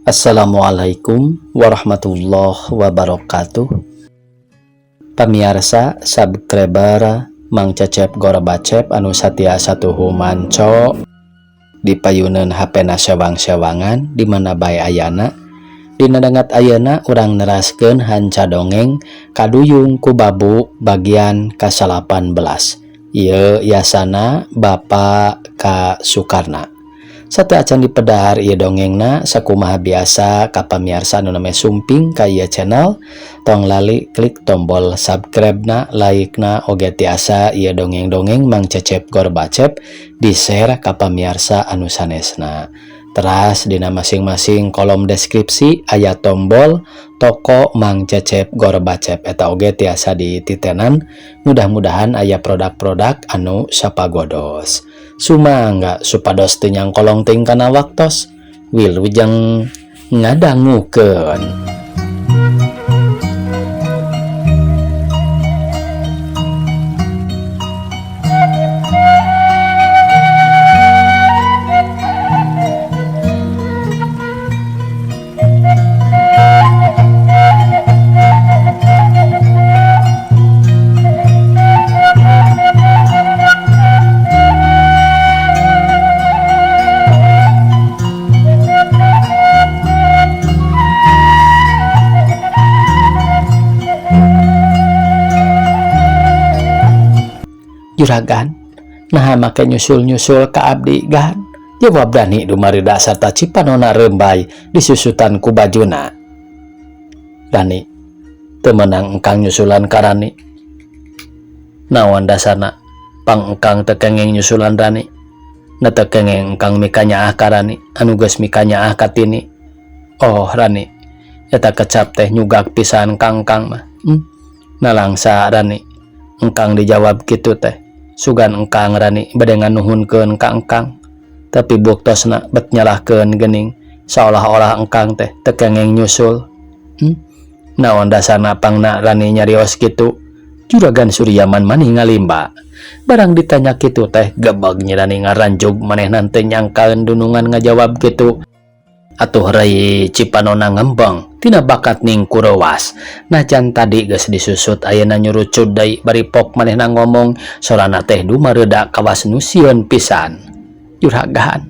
Assalamualaikum warahmatullahi wabarakatuh. Pamiarsa subscriber Mang Cecep Gorbacep anu satia satuhu manco di payuneun HP na sewang-sewangan di mana bae ayana. Dina dangat ayeuna urang neraskeun hanca dongeng Kaduyung ku Babu bagian ka-18. Ieu yasana Bapak K. Sukarna. Sateuacan dipedar ieu dongengna, sakumaha biasa ka pamiarsa anu namanya sumping ka ieu channel, tong lali klik tombol subscribe na, like na, oge tiasa ieu dongeng-dongeng Mang Cecep Gorbacep di share ka pamiarsa anu sanesna. Teras dina masing-masing kolom deskripsi aya tombol toko Mang Cecep Gorbacep, eta oge tiasa dititenan. Mudah-mudahan aya produk-produk anu sapagodos. Sumangga supados teu nyangkolong teuing kana waktos. Wilujeng ngadangukeun. Juragan, nah make nyusul-nyusul ka abdi gan? Jawab Dani dumarida sarta cipanona rembay disusutan ku bajuna. Dani, teu meunang engkang nyusulan ka Rani. Naon dasarna pang engkang teu kenging nyusulan Rani? Na teu kenging engkang mikanyaah ka Rani anu geus mikanyaah ka Tini. Oh Rani, eta kecap teh nyugak pisan kang kang mah. Nalangsa Rani, engkang dijawab kitu teh. Sugan engkang Rani bade nganuhunkeun ka engkang, tapi buktosna bet nyalahkeun geuning seolah-olah engkang teh teu kenging nyusul. Naon dasarna pangna Rani nyarios kitu? Juragan Suryaman mani ngalimba. Barang ditanya kitu teh gebeg nyi Rani ngaranjug manehna teu nyangkaeun dunungan ngajawab kitu. Atuh rei cipanona ngembeng tina bakat ning kurewas. Najan tadi geus disusut ayeuna nyurucud deui bari pok manehna ngomong sorana teh dumareuda kawas nu sieun pisan. Juragan,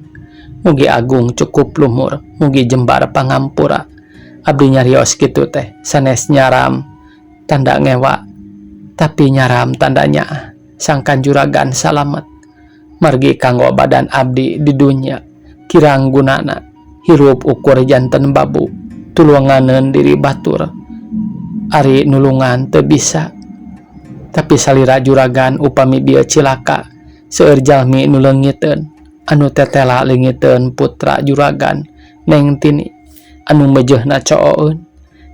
mugi agung cukup lumur, mugi jembar pangampura. Abdi nyarios kitu teh sanes nyaram tanda ngewa, tapi nyaram tandanya sangkan juragan salamet. Margi kanggo badan abdi di dunya kirang gunana. Hirup ukur janten babu, tulunganeun diri batur. Ari nulungan teu bisa. Tapi salira juragan upami bieu cilaka, seueur jalmi nu leungiteun, anu tetela leungiteun putra juragan Neng Tini anu meujeuhna cooeun.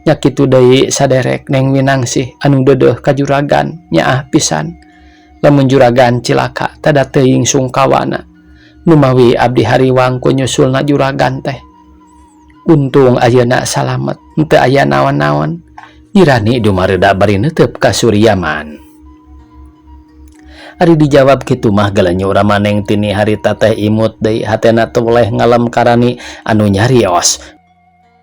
Nya kitu deui saderek Neng Winangsih anu deudeuh ka juragan nyaah pisan. Lamun juragan cilaka tada teuing sungkawana. Numawi abdi hariwang ku nyusulna juragan teh. Untung ayeuna salamet, henteu aya naon-naon. Irani dumareuda bari neuteup ka Suryaman. Ari dijawab kitu mah gelenyu Ramaneng Tini harita teh imut deui hatena teu weleh ngalem ka Rani anu nyarios.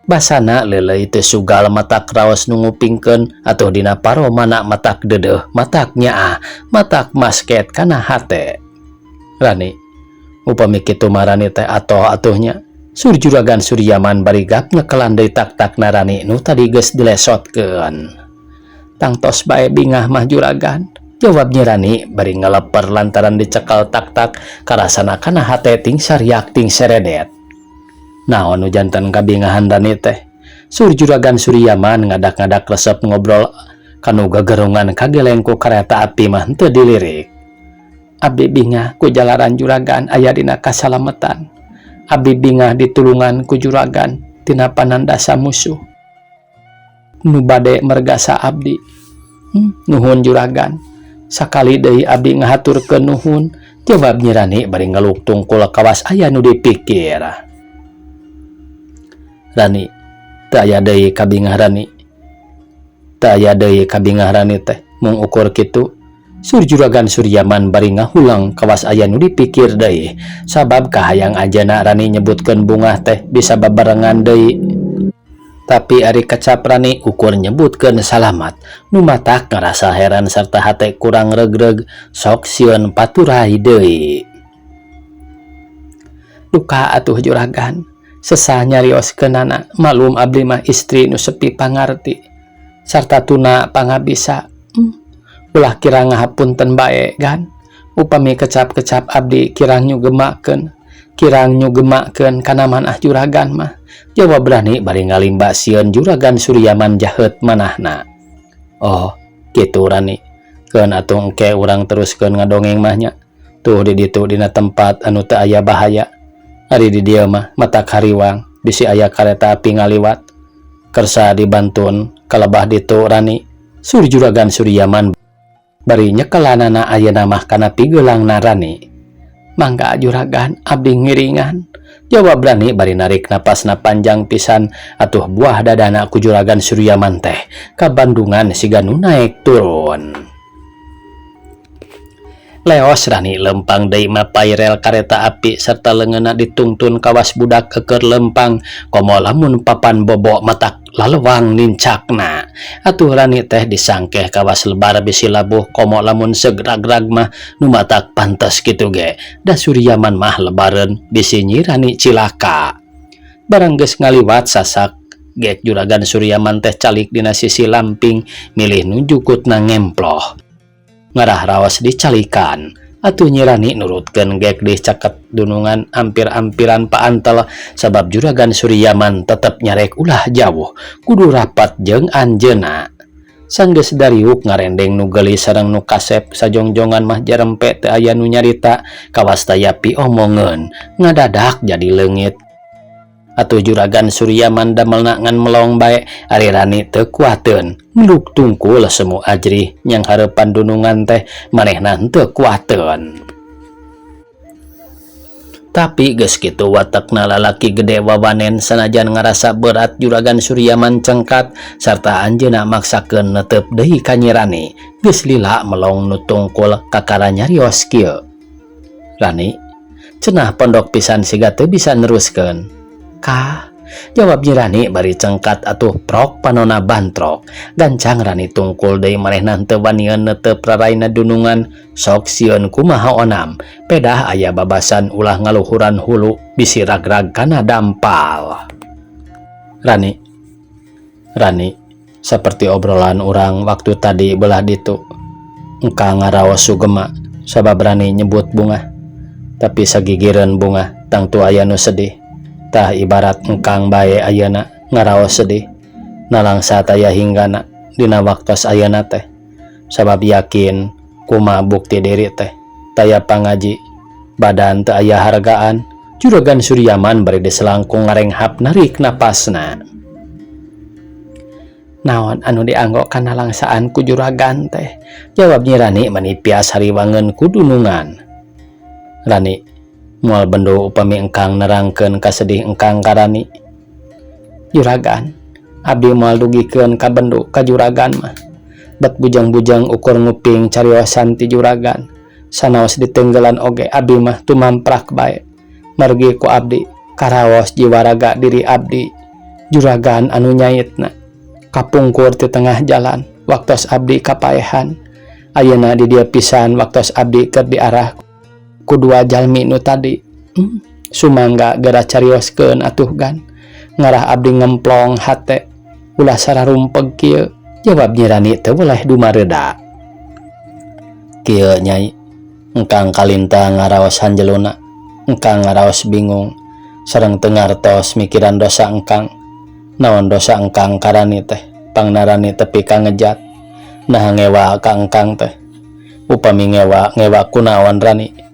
Basana leuleuy teu sugal matak raos nu ngupingkeun atuh dina paromana matak deudeuh, matak nyaah, matak masket kana hate. Rani, upami kitu mah Rani teh atoh atuhnya. Sur juragan Suryaman bari gap nyekelan deui tak-tak Rani nu tadi geus dilesotkeun. Tangtos bae bingah mah juragan, jawab Nyi Rani bari ngaleper lantaran dicekal tak-tak karasana kana hate ting sariak ting seredet. Naon nu janten kabingahan Rani teh? Sur juragan Suryaman ngadak-ngadak resep ngobrol kanu gagerungan kageleng ku kareta api mah henteu dilirik. Abdi bingah ku jalaran juragan aya dina kasalametan. Abdi bingah ditulungan ku juragan tina panandasa musuh. Nu bade mergasa abdi. Nuhun juragan. Sakali deui abdi ngahaturkeun nuhun, jawab Nyi Rani bari ngeluk tungkul kawas aya nu dipikir. Rani, teu aya deui kabingah Rani. Teu aya deui kabingah Rani teh mung ukur kitu. Sur Juragan Suryaman bari ngahuleng kawas aya nu dipikir deui sabab kahayang anjeunna Rani nyebutkeun bungah teh bisa babarengan deui. Tapi ari kecap Rani ukur nyebutkeun salamat nu matak ngarasa heran sarta hate kurang regreg sok sieun paturai deui. Duka atuh juragan sesah nyarioskeunana malum abdi mah istri nu sepi pangarti sarta tuna pangabisa. Ulah kira ngahapunten bae gan upami kecap-kecap abdi kirang nyugemakeun kirang nyugemakeun kana manah juragan mah, jawab Rani bari ngalimba sieun Juragan Suryaman jaheut manahna. Oh kitu Rani, keun atuh engke urang teruskeun ngadongeng mah nya, tuh di ditu dina tempat anu teu aya bahaya. Ari di dieu mah matak hariwang bisi aya kareta api ngaliwat kersa dibantun kalebah ditu Rani, sur Juragan Suryaman bari nyekelanana ayeuna mah kana pigeulangna Rani. Mangga juragan, abdi ngiringan, jawab Rani bari narik napasna panjang pisan atuh buah dadana ku Juragan Suryaman teh kabandungan siga nu naek turun. Leos Rani lempang deui mapay rel kareta api serta leungeunna ditungtun kawas budak keur lempang komo lamun papan bobo matak lalewang nincakna. Atuh Rani teh disangkeh kawas lebar bisi labuh komo lamun segrag-grag mah nu matak pantes kitu ge da Suryaman mah lebareun bisi Nyi Rani cilaka. Barang geus ngaliwat sasak gek Juragan Suryaman teh calik dina sisi lamping milih nu jukutna ngemploh ngarah raos dicalikan. Atuh Nyi Rani nurutkeun gek di caket dunungan ampir-ampiran paantel sabab Juragan Suryaman tetep nyarek ulah jauh kudu rapat jeung anjeunna. Sanggeus dariuk ngarendeng nu geulis sareng nu kasep sajongjongan mah jarempe teu aya nu nyarita kawas taya piomongeun ngadadak jadi leungit. Atuh Juragan Suryaman damelna ngan melong bae ari Rani teu kuateun ngeluk tungkul semu ajrih nyang hareupan dunungan teh manehna henteu kuateun. Tapi geus kitu watekna lalaki gede wawanen sanajan ngarasa berat Juragan Suryaman cengkat sarta anjeunna maksakeun netep deui ka Nyi Rani geus lila melong nu tungkul kakara nyarios kieu. Rani cenah pondok pisan siga teu bisa neruskeun. Kah, jawab Nyi Rani bari cengkat atuh prok panona bantrok. Gancang Rani tungkul deui manehna teu wanian neuteup raraina dunungan sok sieun kumaha onam pedah aya babasan ulah ngaluhuran hulu bisi ragrag kana dampal. Rani, Rani, seperti obrolan urang waktu tadi belah ditu engkang ngaraos sugema sabab Rani nyebut bungah tapi sagigireun bungah tangtu aya nu sedih. Tah ibarat engkang bae ayeuna ngaraos sedih nalangsa taya hinggana dina waktos ayeuna teh sabab yakin kuma bukti diri teh taya pangaji badan teu aya hargaan. Juragan Suryaman bari diselangkung ngarenghap narik napasna. Naon anu dianggo kana langsaan ku juragan teh, jawab Nyi Rani manipias hariwangeun ku dunungan. Rani moal bendo upami engkang nerangkeun kasedih engkang ka Rani. Juragan, abdi moal dugikeun ka bendo ka juragan mah bet bujang-bujang ukur nguping cariosan ti juragan sanaos ditenggelan oge abdi mah tumamprak bae margi ku abdi karaos jiwa raga diri abdi juragan anu nyaitna kapungkur di tengah jalan waktos abdi kapaehan ayeuna di dieu pisan waktos abdi keur diarah ku dua jalmi nu tadi. Sumangga gera carioskeun atuh gan ngarah abdi ngemplong hate ulah sararumpeg kieu, jawab Nyi Rani teu boleh dumareda. Kieu nyai, engkang kalintang ngaraos hanjeluna, engkang ngaraos bingung sareng teu ngartos mikiran dosa engkang. Naon dosa engkang ka Rani teh pangna Rani tepi ka ngejat? Naha ngewa ka engkang teh? Upami ngewa ngewa kunaon Rani?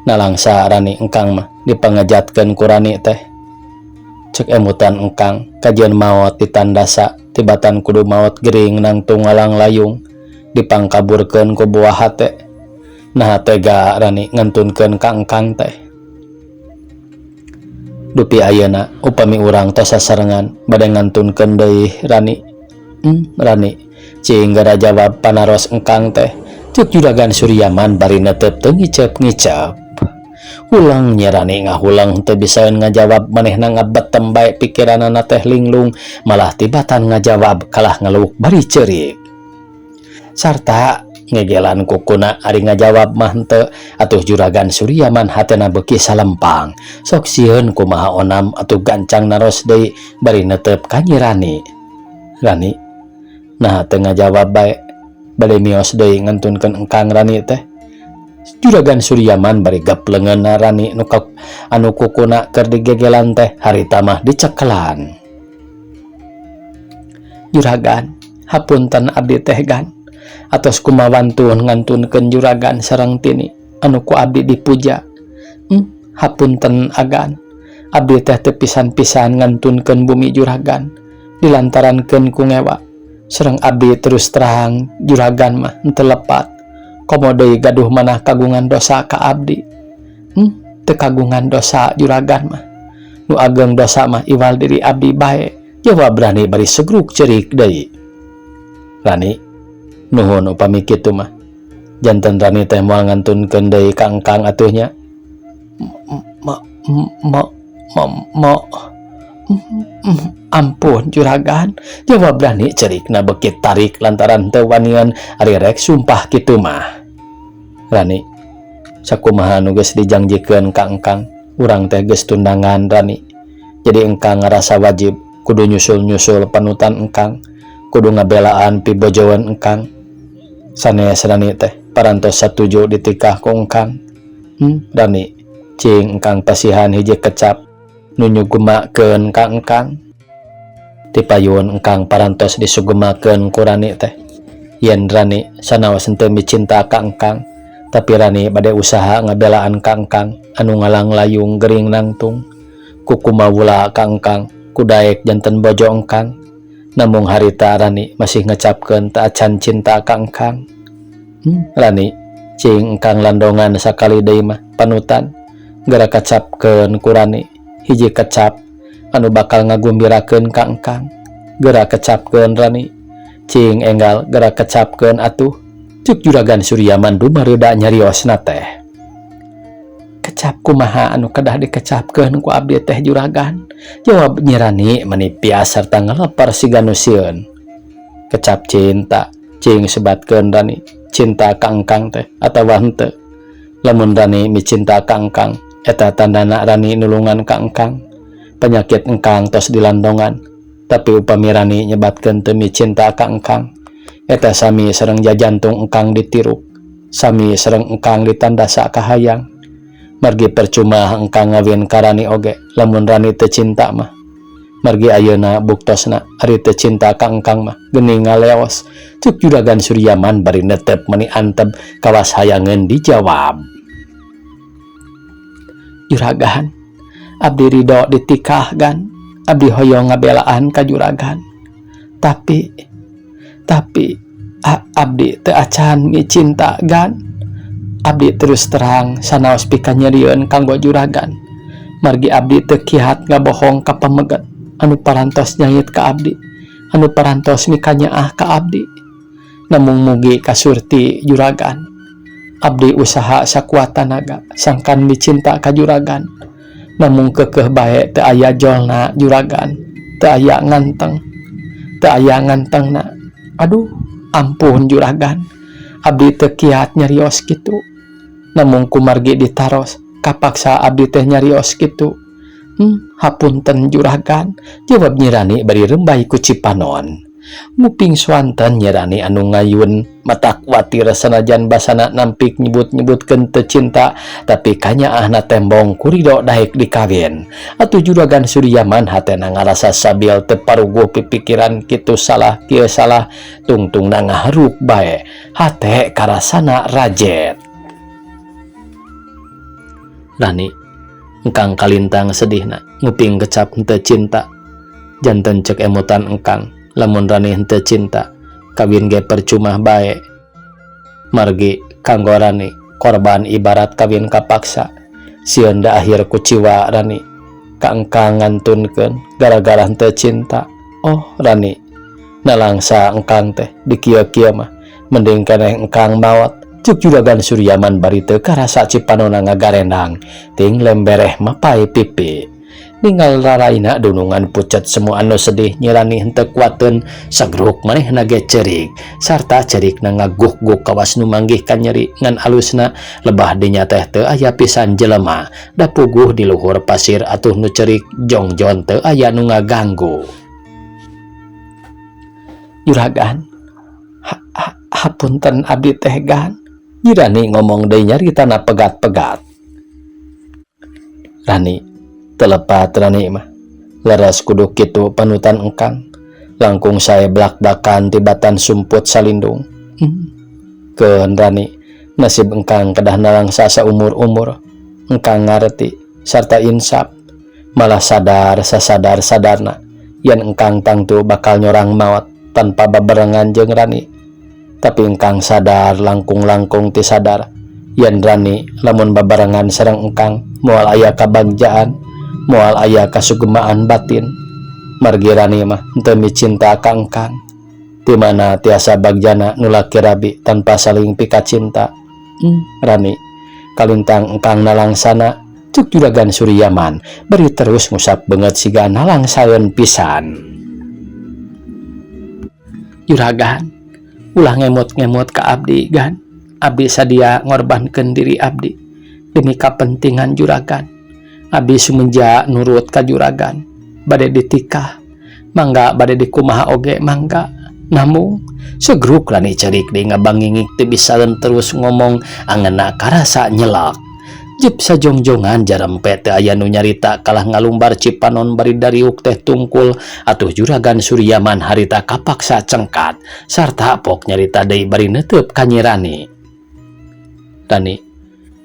Nalangsa Rani engkang mah dipangejatkeun ku Rani teh? Cek emutan engkang kajian maot ditandasa tibatan kudu maot gering nangtung ngalang layung dipangkaburkeun ku buah hate. Naha tega Rani ngentunkeun ka engkang teh? Dupi ayeuna upami urang tos sasarengan bade ngantunkeun deui Rani? Rani cing gara jawab panaros engkang teh. Cek Juragan Suryaman bari netep teu ngicep-ngicep. Huleng Nyi Rani ngahuleng teu bisaeun ngajawab manehna ngabetem bae pikiranana teh linglung malah tibatan ngajawab kalah ngeluuk bari ceurik. Sarta ngegelan kukuna ari ngajawab mah henteu atuh Juragan Suryaman hatena beuki salempang. Sok sieun kumaha onam atuh gancang naros deui bari netep ka Nyi Rani. Rani, naha teu ngajawab bae bade mios deui ngantunkeun engkang Rani teh. Juragan Suryaman bari gap leungeunna Rani nu anu kukuna keur digegelan teh harita mah dicekelan. Juragan, hapunten abdi teh gan. Atos kumawantun ngantunkeun juragan sareng Tini anu ku abdi dipuja. Hapunten agan. Abdi teh teu pisan-pisan ngantunkeun bumi juragan dilantarankeun ku ngewa. Sareng abdi terus terang juragan mah henteu lepat. Komo deui gaduh manah kagungan dosa ka abdi. Teu kagungan dosa juragan mah. Nu ageng dosa mah iwal diri abdi bae. Jawab Rani bari segruk ceurik deui. Rani, nuhun upami kitu mah. Janten Rani teh moal ngantunkeun deui ka engkang atuh nya. Ma ma ma ma ampun juragan, jawab Rani cerikna beuki tarik lantaran teu wanian ari rek sumpah kitu mah. Rani, sakumaha nu geus dijangjikeun ka engkang, urang teh geus tundangan Rani. Jadi engkang ngarasa wajib kudu nyusul-nyusul panutan engkang, kudu ngabelaan pibojoan engkang. Sanes Rani teh parantos satuju ditikah ku engkang. Rani, cing engkang pasihan hiji kecap nu nyugemakeun ka engkang. Tipayun engkang parantos disugemakeun ku Rani teh. Yen Rani sanaos henteu micinta ka engkang, tapi Rani bade usaha ngabelaan ka engkang anu ngalang-layung gering nangtung. Kuku mawula ka engkang, kudaek janten bojo engkang. Namung harita Rani masih ngecapkeun teu acan cinta ka engkang. Rani, cing engkang landongan sakali deui mah panutan. Geura kecapkeun ku Rani hiji kecap anu bakal ngagumbirakeun ka engkang. Geura kecapkeun Rani, cing enggal geura kecapkeun atuh. Cek Juragan Suryaman dumareuda nyariosna teh. Kecap kumaha anu kedah dikecapkeun ku abdi teh juragan? Jawab Nyi Rani meni pias sarta ngalepar siga nu sieun. Kecap cinta, cing sebatkeun Rani, cinta ka engkang teh atawa henteu. Lamun Rani micinta ka engkang, eta tandana Rani nulungan ka engkang. Penyakit engkang tos dilandongan, tapi upami Rani nyebatkeun teu micinta ka engkang, eta sami sareng jajantung engkang ditiruk, sami sareng engkang ditandasa kahayang. Margi percuma engkang ngawin ka Rani oge lamun Rani teu cinta mah. Margi ayeuna buktosna ari teu cinta ka engkang mah geuning ngaleos. Cek Juragan Suryaman bari netep meni antep kawas hayangeun dijawab. Juragan, abdi ridho ditikah gan, abdi hoyong ngabelaan ka juragan. Tapi abdi teu acan micinta gan. Abdi terus terang sanaos pikanyerieun kanggo juragan. Margi abdi teu kiat ngabohong ka pameget anu parantos nyait ka abdi, anu parantos mikanyaah ka abdi. Namung mugi kasurti juragan. Abdi usaha sakuat tanaga sangkan micinta ka juragan. Namung keukeuh bae teu aya jolna juragan, teu aya nganteng, teu aya ngantengna. Aduh, ampun juragan. Abdi teu kiat nyarios kitu. Namung kumargi ditaros, kapaksa abdi teh nyarios kitu. Hapunten juragan, jawab Nyi Rani bari rembay ku cipanon. Nguping swanten Nyi Rani anu ngayun mata kuatir sanajan basana nampik nyebut-nyebutkeun teu cinta, tapi kanyaahna tembong kurido daek dikawin. Atuh Juragan Suryaman hatena ngarasa sabil teu paruguh pipikiran kitu salah kieu salah, tungtungna ngaharuk bae hate karasana rajet. Rani, engkang kalintang sedihna nguping kecap henteu cinta. Janten cek emutan engkang, lamun Rani henteu cinta, kawin ge percuma bae. Margi kanggo Rani korban ibarat kawin kapaksa. Sieun da akhir kuciwa Rani ka engkang ngantunkeun gara-gara henteu cinta. Oh Rani, nalangsa engkang teh dikieu-kieu mah mending keneh engkang maot. Cuk Juragan Suryaman bari teu karasa cipanona ngagarendang ting lembereh mapai pipi. Ningal raraina dunungan pucet semu anu sedih, Nyi Rani henteu kuateun, sagruk manehna ge ceurik sarta ceurikna ngaguk-guk kawas nu manggih kanyeri. Ngan alusna lebah dinya teh teu aya pisan jelema, da puguh di luhur pasir, atuh nu ceurik jongjon teu aya nu ngaganggu. "Juragan, hapunten abdi teh, Gan." Nyi Rani ngomong deui nyaritana pegat-pegat. "Rani, teu lepat Rani mah. Leres kudu kitu panutan engkang. Langkung sae blak-blakan tibatan sumput salindung. Keun Rani, nasib engkang kedah nalangsa saumur-umur. Engkang ngareti sarta insaf, malah sadar sasadar-sadarna yen engkang tangtu bakal nyorang maot tanpa babarengan jeung Rani. Tapi engkang sadar langkung-langkung ti sadar yen Rani lamun babarengan sareng engkang moal aya kabagjaan, moal aya kasugemaan batin. Margi Rani mah henteu micinta ka engkang. Di mana tiasa bagjana nu laki rabi tanpa saling pikacinta? Rani, kalintang engkang nalangsana," cuk Juragan Suryaman bari terus ngusap beungeut siga nalangsaeun pisan. "Juragan, ulah ngemot-ngemot ka abdi, Gan. Abdi sadia ngorbankeun diri abdi demi kapentingan juragan. Abdi sumenja nurut ka juragan. Bade ditikah mangga, bade dikumaha oge mangga." Namun segruk Rani cerik di ngabangingik, teu bisaeun terus ngomong, angeunna karasa nyelak. Jep sajongjongan jarempe teu aya nu nyarita, kalah ngalumbar cipanon bari dariuk teh tungkul. Atuh Juragan Suryaman harita kapaksa cengkat sarta pok nyarita deui bari neuteub ka Nyi Rani. "Rani,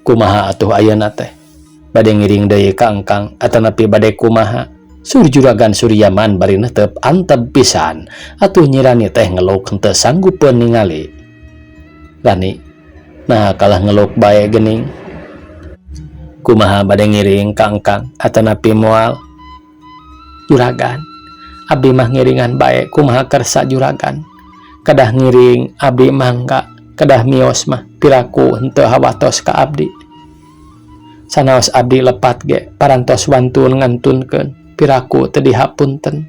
kumaha atuh ayeuna teh? Bade ngiring deui ka engkang atanapi bade kumaha?" Sur Juragan Suryaman bari netep antep pisan. Atuh Nyi Rani teh ngeluk henteu sanggupeun ningali. "Rani, nah kalah ngeluk bae geuning. Kumaha, bade ngiring ka engkang atanapi moal?" "Juragan, abdi mah ngiringan bae kumaha kersa juragan. Kedah ngiring abdi mangga, kedah mios mah piraku henteu hawatos ka abdi. Sanaos abdi lepat ge parantos wantun ngantunkeun, piraku teu dihapunten.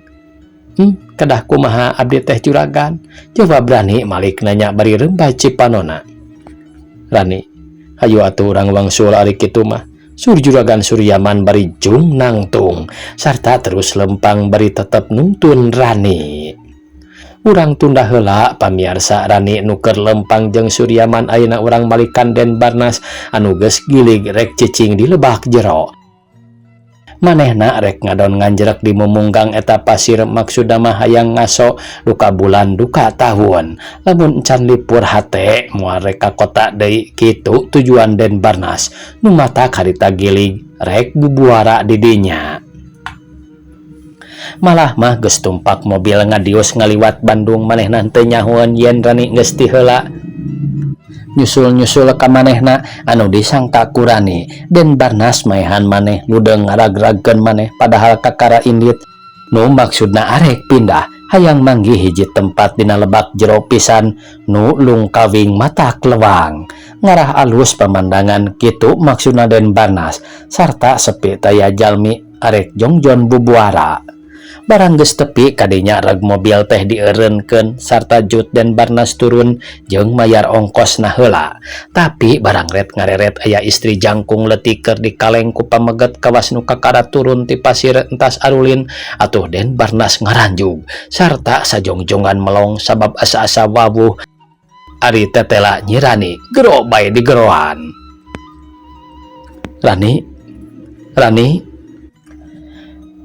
Kedah kumaha abdi teh, juragan?" Jawab Rani malik nanya bari rembay cipanona. "Rani, hayu atuh urang wangsul ari kitu mah," sur Juragan Suryaman bari jung nangtung sarta terus lempang bari tetep nungtun Rani. Urang tunda heula, pamiarsa, Rani nu keur lempang jeung Suryaman. Ayeuna urang malikan Den Barnas anu geus gilig rek cicing di lebak jero. Manehna rek ngadon nganjrek di mumunggang eta pasir, maksudna mah hayang ngaso duka bulan duka tahun. Lamun encan lipur hate moal rek ka kota deui, kitu tujuan Den Barnas nu matak harita gilig rek bubuara di dinya. Malah mah geus tumpak mobil ngadius ngaliwat Bandung, manehna teu nyahoeun yen Rani geus ti heula nyusul-nyusul ka manehna anu disangka ku Rani Den Barnas maehan maneh, ludeung ngaragragkeun maneh, padahal kakara indit nu maksudna arek pindah, hayang manggih hiji tempat dina lebak jero pisan nu lungkawing matak lewang, ngarah alus pemandangan, kitu maksudna Den Barnas, sarta sepi taya jalmi arek jongjon bubuara. Barang geus tepi kadinya, reg mobil teh dieureunkeun sarta jut Den Barnas turun jeung mayar ongkosna heula. Tapi barang ret ngareret aya istri jangkung leutik keur dikaleng ku pameget kawas nu kakara turun ti pasir entas arulin. Atuh Den Barnas ngaranjug sarta sajongjongan melong sabab asa-asa wawuh ari tetela Nyi Rani gero bae digeroan. "Rani, Rani,"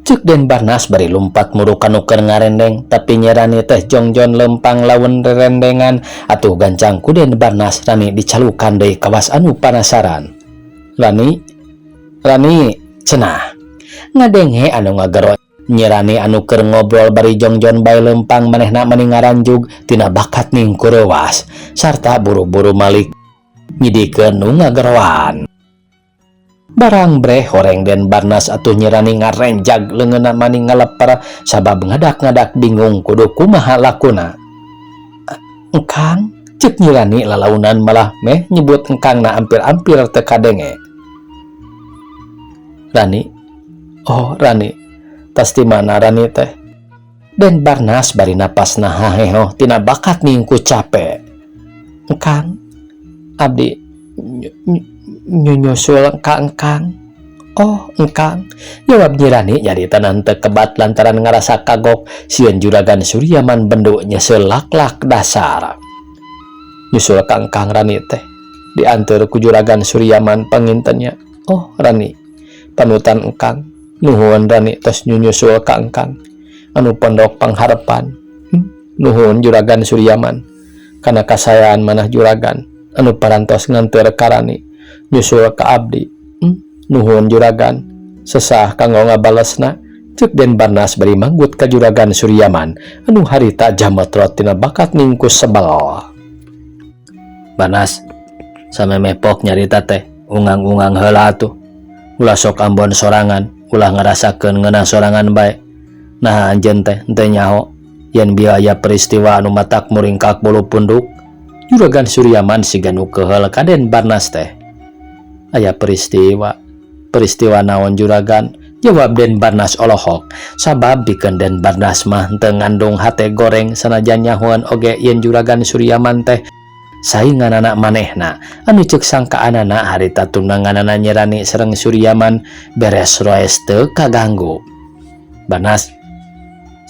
cek Den Barnas bari lumpat muru ka nu keur ngarendeng. Tapi Nyi Rani teh jongjon lempang lawan rerendengan. Atuh gancang ku Den Barnas Rani dicalukan deui kawas anu panasaran. "Rani, Rani," cenah ngadenge anu ngagero Nyi Rani anu keur ngobrol bari jongjon bae lempang. Manehna mani ngaranjug tina bakat ning kurewas sarta buru-buru malik nyidikeun nu ngageroan. Barang breh horeng Den Barnas, atuh Nyi Rani ngarenjag leungeunna mani ngaleper sabab ngadak-ngadak bingung kudu kumaha lakuna. "Engkang Cek Nyi Rani lalaunan malah meh nyebut engkangna ampir-ampir teu kadenge. Rani, oh Rani, tas di mana Rani teh? Den Barnas bari napasna haheho tina bakat ningku cape. Engkang, abdi nyusul ka engkang. Oh, engkang, jawab Nyi Rani nyarita teu kebat lantaran ngarasa kagok sieun Juragan Suryaman bendu nyesel lak-lak dasar. Nyusul ka engkang Rani teh dianteur ku Juragan Suryaman panginten nya. Oh, Rani, panutan engkang. Nuhun Rani tos nyusul ka engkang. Anu pondok pangharepan. Nuhun Juragan Suryaman. Kana kasayaan manah juragan anu parantos nganteur ka Rani nyusul ka abdi. Nuhun juragan, sesah kanggo ngabalesna, cek Den Barnas bari manggut ka Juragan Suryaman anu harita jametrot tina bakat ningkus sebel. Barnas, samemeh pok nyarita teh ungang-ungang heula atuh. Ulah sok ambon sorangan, ulah ngarasakeun ngeunah sorangan bae. Nah, anjeun teh henteu nyaho yen bieu aya peristiwa anu matak muringkak bulu punduk. Juragan Suryaman siga nu keheul ka Den Barnas teh. Aya peristiwa? Peristiwa naon, juragan? Jawab Den Barnas olohok, sabab pikeun Den Barnas mah henteu ngandung hate goreng sanajan nyahoan oge yen Juragan Suryaman teh sainganana manehna anu ceuk sangkaanana harita tunanganana Nyi Rani sareng Suryaman beres roes teu kaganggu. Barnas,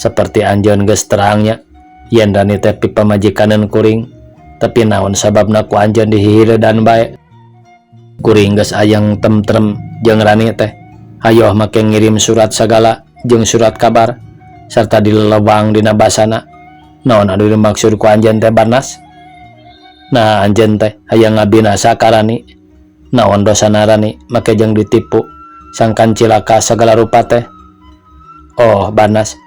seperti anjeun geus terang nya yen Rani teh pipamajikaneun kuring, tapi naon sababna ku anjeun dihihireudan bae? Kuring geus ayang tentrem jeung Rani teh, hayoh make ngirim surat sagala jeung surat kabar serta dilelewang dina basana. Naon anu dimaksud ku anjeun teh, Barnas? Nah, anjeun teh hayang ngabinasa ka Rani? Naon dosana Rani make jeung ditipu sangkan cilaka sagala rupa teh? Oh, Barnas,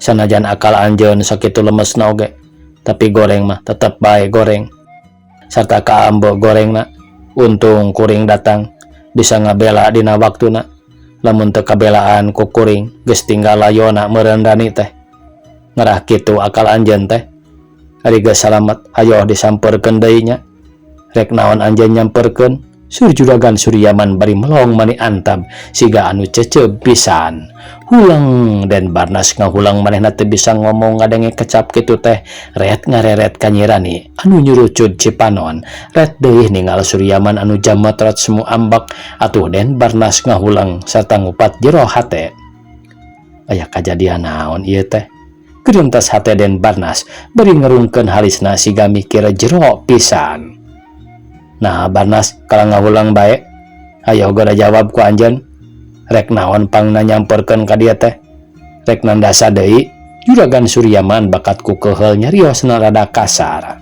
sanajan akal anjeun sakitu lemesna oge, tapi goreng mah tetep bae goreng serta kaambo gorengna. Untung kuring datang bisa ngabela dina waktuna. Lamun teu kabelaan ku kuring, geus tinggal layona meureun Rani teh. Ngarah kitu akal anjeun teh? Ari geus salamet, hayoh disampeurkeun deui nya. Rek naon anjeun nyamperkeun? Sur Juragan Suryaman bari melong mani antab siga anu ceceb pisan. Huleng! Den Barnas ngahulang, manehna teu bisa ngomong ngadenge kecap kitu teh. Ret ngareret ka Nyi Rani anu nyurucud cipanon, ret deui ningal Suryaman anu jametrot semu ambek. Atuh Den Barnas ngahulang sarta ngupat jero hate. Aya kajadian naon ieu teh? Geruntas hate Den Barnas bari ngerungkeun halisna siga mikir jero pisan. Nah, Barnas, kalah ngahulang bae. Ayo gera jawab ku anjeun. Rek naon pangna nyamperkeun ka dieu teh? Rek nandasa deui? Juragan Suryaman bakat ku keheul nyariosna rada kasar.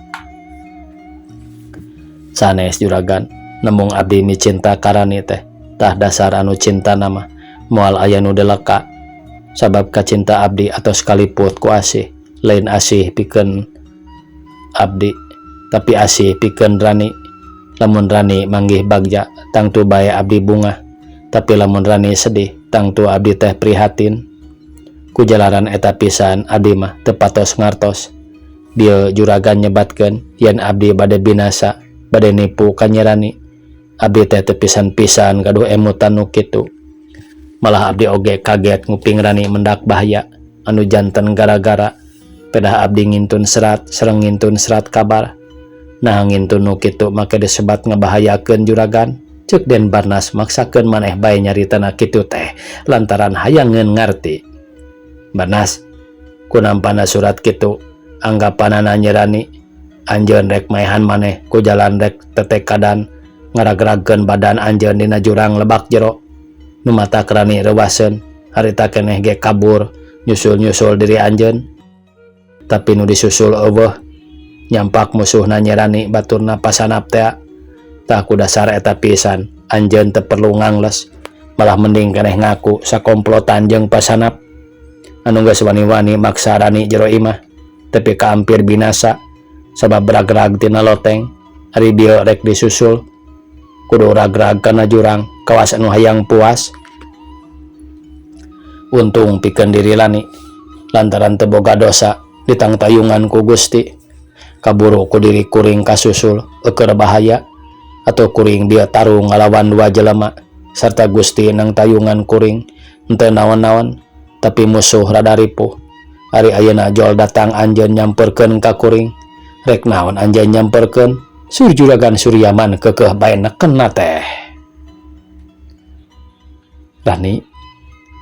Sanes, juragan, nembung abdi micinta ka Rani teh. Tah, dasar anu cinta nama moal aya nu deleka, sabab kacinta abdi atos kaliput ku asih. Lain asih pikeun abdi, tapi asih pikeun Rani. Lamun Rani manggih bagja, tangtu bae abdi bungah, tapi lamun Rani sedih, tangtu abdi teh prihatin. Ku jalaran eta pisan abdi mah teu patos ngartos. Bieu juragan nyebatkeun yen abdi bade binasa, bade nipu ka Nyi Rani. Abdi teh teu pisan-pisan gaduh emutan nu kitu. Malah abdi oge kaget nguping Rani mendak bahaya anu janten gara-gara pedah abdi ngintun serat sareng ngintun serat kabar. Nah, ngintun nu kitu make disebat ngebahayakeun, juragan? Cek Den Barnas maksakeun maneh bae nyaritana kitu teh lantaran hayangeun ngarti. Barnas, kunampana surat kitu anggapanana Nyi Rani anjeun rek maehan maneh ku jalan rek tetekadan ngaragragkeun badan anjeun dina jurang lebak jero nu matak Rani reuwaseun harita keneh ge kabur nyusul-nyusul diri anjeun, tapi nu disusul euweuh. Nyampak musuhna Nyi Rani baturna pasanap tea. Tah, ku dasar eta pisan anjeun teu perlu ngangles, malah mending keneh ngaku sakomplotan jeung pasanap anu geus wani-wani maksa Rani jero imah tepi ka hampir binasa sabab ragrag tina loteng. Ari bieu rek disusul kudu ragrag kana jurang kawas anu hayang puas. Untung pikeun diri Rani lantaran teu boga dosa ditangtayungan ku Gusti. Kaburu ku diri kuring kasusul eukeur bahaya atuh kuring dieu tarung ngalawan dua jelema sarta Gusti nangtayungan kuring henteu naon-naon tapi musuh rada ripuh. Ari ayeuna jol datang anjeun nyamperkeun ka kuring rek naon anjeun nyamperkeun sur Juragan Suryaman keukeuh bae nekenna teh. Rani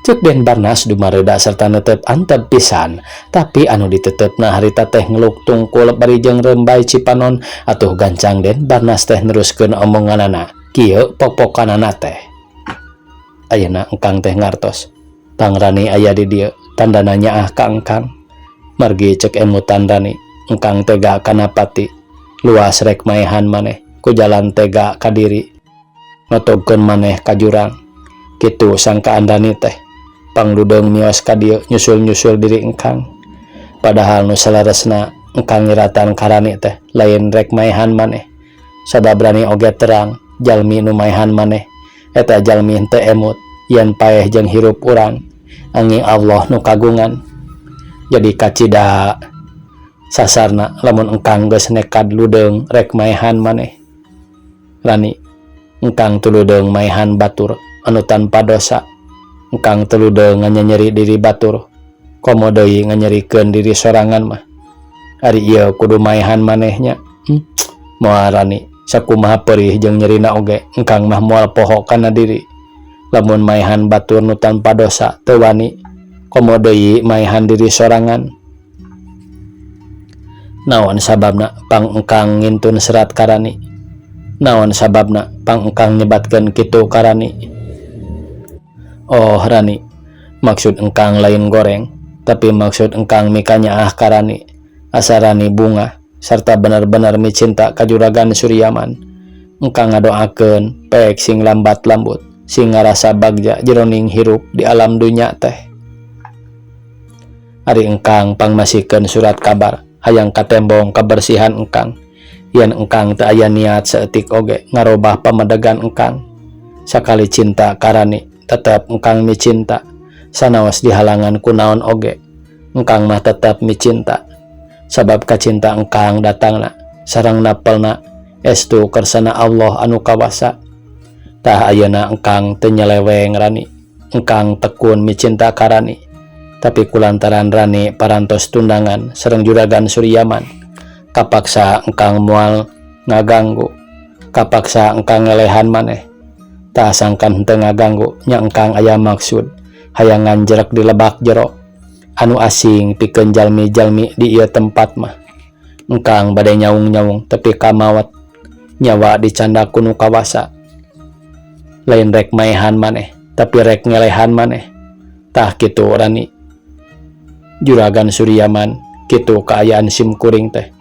cek Den Barnas dumareuda sarta netep antep pisan tapi anu ditetepna harita teh ngeluk tungkul bari jeung rembay cipanon atuh gancang Den Barnas teh neruskeun omonganana kieu pokpokanana teh. Ayeuna engkang teh ngartos pang Rani aya di dieu tandana nyaah ka engkang margi cek emutan Rani engkang tega kana pati luas rek maehan maneh ku jalan tega ka diri notogkeun maneh ka jurang kitu sangkaan Rani teh pangludeung mios ka dieu nyusul-nyusul diri engkang padahal nu saleresna engkang ngiratan ka Rani teh lain rek maehan maneh sabab Rani oge terang jalmi nu maehan maneh eta jalmi henteu emut yen paeh jeung hirup urang anging Allah nu kagungan jadi kacida sasarna lamun engkang geus nekad ludeung rek maehan maneh. Rani engkang tuludeung maehan batur anu tanpa dosa engkang tuludeung nganyeri diri batur komo deui nganyerikeun diri sorangan mah ari ieu kudu maehan manehnya. Moal Rani sakumaha perih jeung nyerina oge engkang mah moal poho kana diri lamun maehan batur nu tanpa dosa teu wani komo deui maehan diri sorangan. Naon sababna pang engkang ngintun serat ka Rani? Naon sababna pang engkang nyebatkeun kitu ka Rani? Oh Rani, maksud engkang lain goreng, tapi maksud engkang mikanyaah ka Rani asa Rani bungah sarta bener-bener micinta ka Juragan Suryaman. Engkang ngadoakeun pek sing lambat lambut sing ngarasa bagja jeroning hirup di alam dunya teh. Ari engkang pangmasikeun surat kabar hayang katembong kabersihan engkang yen engkang teu aya niat saeutik oge ngarobah pamedegan engkang. Sakali cinta ka Rani tetep engkang micinta sanaos dihalangan ku naon oge engkang mah tetep micinta sabab kacinta engkang datangna sareng napelna estu kersana Allah anu kawasa. Tah ayeuna engkang teu nyeleweng Rani, engkang tekun micinta ka Rani tapi kulantaran Rani parantos tundangan sareng Juragan Suryaman kapaksa engkang moal ngaganggu, kapaksa engkang ngelehan maneh. Tah sangkan henteu ngaganggu nya engkang aya maksud hayang nganjrek di lebak jero anu asing pikeun jalmi-jalmi di ieu tempat mah. Engkang bade nyaung-nyaung tepi ka maot nyawa dicanda ku nu kawasa lain rek maehan maneh tapi rek ngelehan maneh. Tah kitu Rani Juragan Suryaman, kitu kaayaan sim kuring teh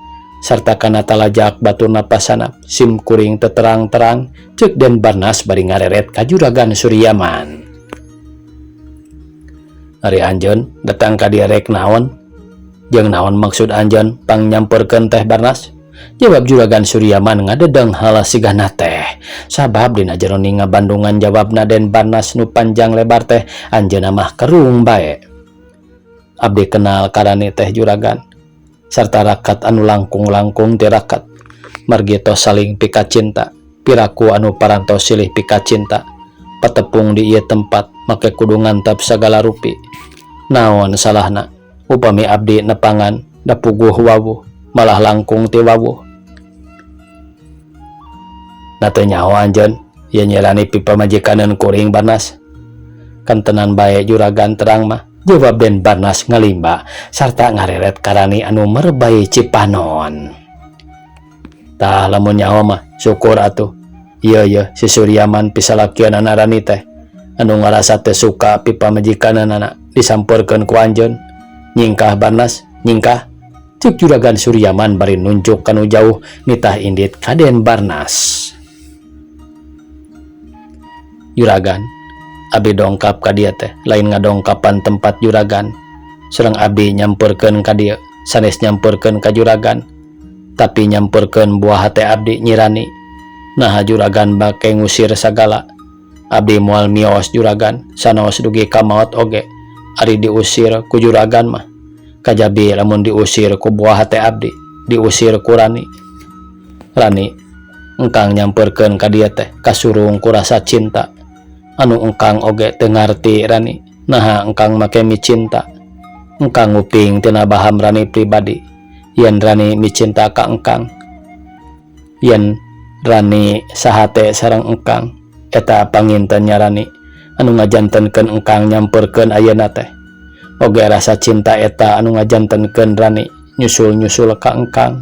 sarta kana talajak baturna pasanap sim kuring teu terang-terang ceuk Den Barnas bari ngareret ka Juragan Suryaman. Ari anjeun datang ka dieu rek naon jeung naon maksud anjeun pang nyamperkeun teh Barnas? Jawab Juragan Suryaman ngadedeng hala sigana teh sabab dina jeroning ngabandungan jawabna Den Barnas nu panjang lebar teh anjeunna mah kerung bae. Abdi kenal ka Rani teh Juragan sarta rakat anu langkung-langkung ti rakat margi tos saling pikacinta piraku anu parantos silih pikacinta patepung di ieu tempat make kudu ngantep sagala rupi. Naon salahna upami abdi nepangan da puguh wawuh malah langkung ti wawuh. Na teu nyaho anjeun ieu nyelani pipamajikaneun kuring Barnas? Kantenan bae Juragan terang mah, jawab Den Barnas ngalimba sarta ngareret ka Rani anu merebay cipanon. Tah lamun nyaho mah syukur atuh. Ieu ye si Suryaman pisalakianana Rani teh anu ngarasa teu suka pipamajikaneunana disampeurkeun ku anjeun. Nyingkah Barnas, nyingkah, cek Juragan Suryaman bari nunjuk kanu jauh nitah indit ka Den Barnas. Juragan, abdi dongkap ka dieu teh lain ngadongkapan tempat juragan sareng abdi nyamperkeun ka dieu sanes nyamperkeun ka juragan tapi nyamperkeun buah hate abdi Nyi Rani. Naha juragan bake ngusir sagala? Abdi moal mios juragan sanaos dugi ka maot oge ari diusir ku juragan mah kajabi lamun diusir ku buah hate abdi. Diusir ku Rani. Rani, engkang nyamperkeun ka dieu teh kasurung ku rasa cinta anu engkang oge teu ngarti Rani naha engkang make micinta. Engkang nguping tina baham Rani pribadi yen Rani micinta ka engkang, yen Rani sahate sareng engkang. Eta panginten nya Rani anu ngajantenkeun engkang nyamperkeun ayeuna teh. Oge rasa cinta eta anu ngajantenkeun Rani nyusul-nyusul ka engkang.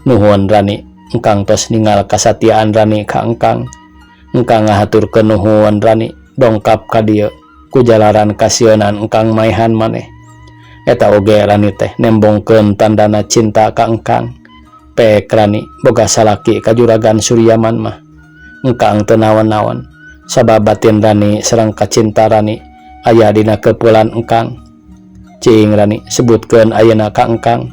Nuhun Rani, engkang tos ningal kasatiaan Rani ka engkang. Engkang ngahaturkeun nuhun Rani dongkap ka dieu ku jalaran kasieunan engkang maehan maneh. Eta oge Rani teh nembongkeun tandana cinta ka engkang. Pek Rani boga salaki ka Juragan Suryaman mah. Engkang teu naon-naon sabab batin Rani sareng kacinta Rani aya dina keupulan engkang. Cing Rani sebutkeun ayeuna ka engkang.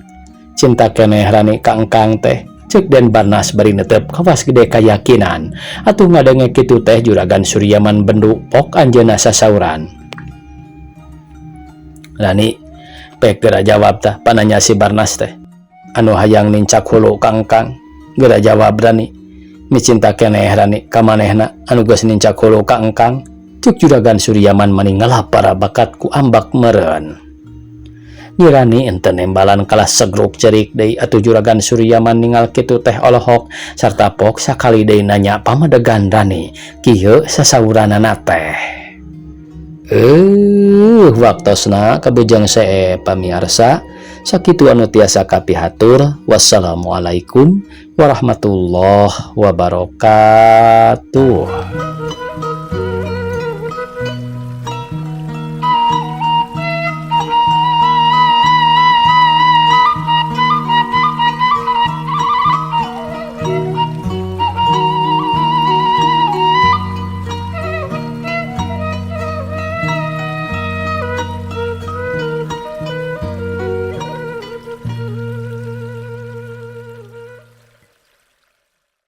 Cinta keneh Rani ka engkang teh, cek Den Barnas bari netep kawas gede kayakinan. Atuh ngadenge kitu teh Juragan Suryaman bendu pok anjeunna sasauran. Rani pek geura jawab tah pananya si Barnas teh anu hayang nincak hulu ka engkang. Geura jawab Rani, micinta keneh Rani ka manehna anu geus nincak hulu ka engkang, cek Juragan Suryaman mani ngalapar bakat ku ambak meureun. Nyi Rani henteu nembalan kalah segruk cerik deui. Atuh Juragan Suryaman ningal kitu teh olohok sarta pok sakali deui nanya pamadegan Rani. Kieu sasauranana teh. Waktosna kabujang see pamiarsa, sakitu anu tiasa kapihatur. Wassalamualaikum warahmatullahi wabarakatuh.